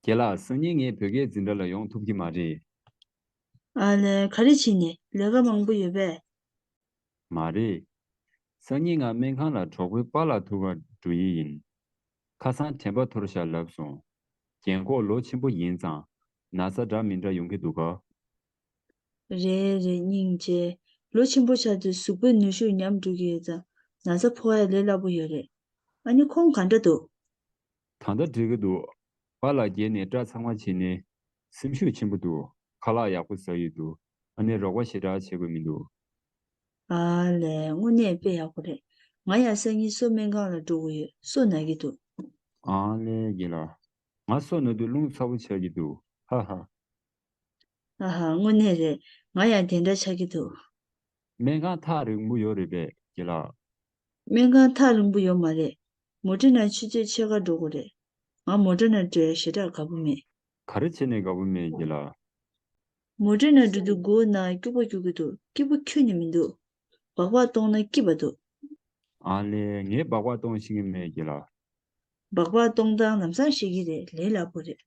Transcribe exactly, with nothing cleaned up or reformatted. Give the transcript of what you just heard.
རྒན་ལགས། སང་ཉིན་ངས་བོད་སྐད་འཛིན་གྲྭ་ལ་ཡོང་ཐུབ་ཀྱི་མ་རེད། ཨ་ལས། ག་རེ་བྱས་ནས། ལས་ཀ་མང་པོ་ཡོད་པས། མ་རེད། སང་ཉིན་ང་སྨན་ཁང་ལ་གྲོགས་པོའི་པཱ་ལགས་ཐུག་གར་འགྲོ་ཡི་ཡིན། ཁ་སང་དྲན་པ་འཐོར་ཤག་ལབ་སོང་། རྒན་ཁོག་ལོ་ཆེན་པོ་ཡིན་ཙང་ན་ཚ་འདྲ་མི་འདྲ་ཡོང་གི་འདུག་ག་རེད་རེད། སྙིང་རྗེ། ལོ་ཆེན་པོ་ཆགས་དུས་གཟུགས་པོའི་ནུས་ཤུགས་ཉམས་འགྲོ་གི་ཡོད་ཙང་ན་ཚ་ཕོག་ཡ་ལས་སླ་པོ་ཡོད་རེད། ཨ་ནི་ཁོང་ག་འདྲ་འདུག་ད་ལྟ་འགྲིག་གི་འདུག་པཱ་ལགས་རྗེས་ནས་སྐྲ་ཚང་མ་བྱས་ནས། སེམས་ཤུགས་ཆེན་པོ་འདུག་ཁ་ལག་ཡག་པོ་ཟ་ཡི་འདུག་ཨ་ནི་རོགས་པ་ཞེ་དྲག་བྱེད་དགོས་མི་འདུག་ཨ་ལས། དངོས་གནས་དཔེ་ཡག་པོ་རེད། ང་ཡང་སང་ཉིན་སོ་སྨན་ཁང་ལ་འགྲོ་དགོས་ཡོད། སོ་ན་གི་འདུག་ཨ་ལས་རྒན་ལགས། ང་སོ་ན་དུས་རླུང་ཚ་པོ་ཆགས་ཀྱི་འདུག་ཧ་ཧ། ཨ་ཧ། དངོས་གནས་རེད། ང་ཡང་དེ་འདྲ་ཆགས་ཀྱི་འདུག་སྨན་ཁང་ཐག་རིང་པོ་ཡོད་རེད་པས་རྒན་ལགས། སྨན་ཁང་ཐག་རིང་པོ་ཡོད་མ་རེད། མོ་ཊ་ནང་ཆུ་ཚོད་ཕྱེད་ཀ་འགྲོ་དགོས་རེད། ང་མོ་ཊ་ནང་འགྲོ་ཡ་ཞེ་དྲག་དགའ་པོ་མེད། ག་རེ་བྱས་ནས་དགའ་པོ་མེད་རྒན་ལགས། མོ་ཊ་ནང་འགྲོ་དུས་མགོ་བོ་ནང་སྐྱུག་པ་སྐྱུག་གི་འདུག་སྐྱིད་པོ་ཁྱོན་ནས་མི་འདུག་སྦག་སྦག་གཏོང་ན་སྐྱིད་པ་འདུག་ཨ་ལས། ངས་སྦག་སྦག་གཏོང་ཤེས་ཀྱི་མེད་རྒན་ལགས། སྦག་སྦག་གཏོང་སྟངས་ལམ་སང་ཤེས་ཀྱི་རེད། ལས་སླ་པོ་རེད།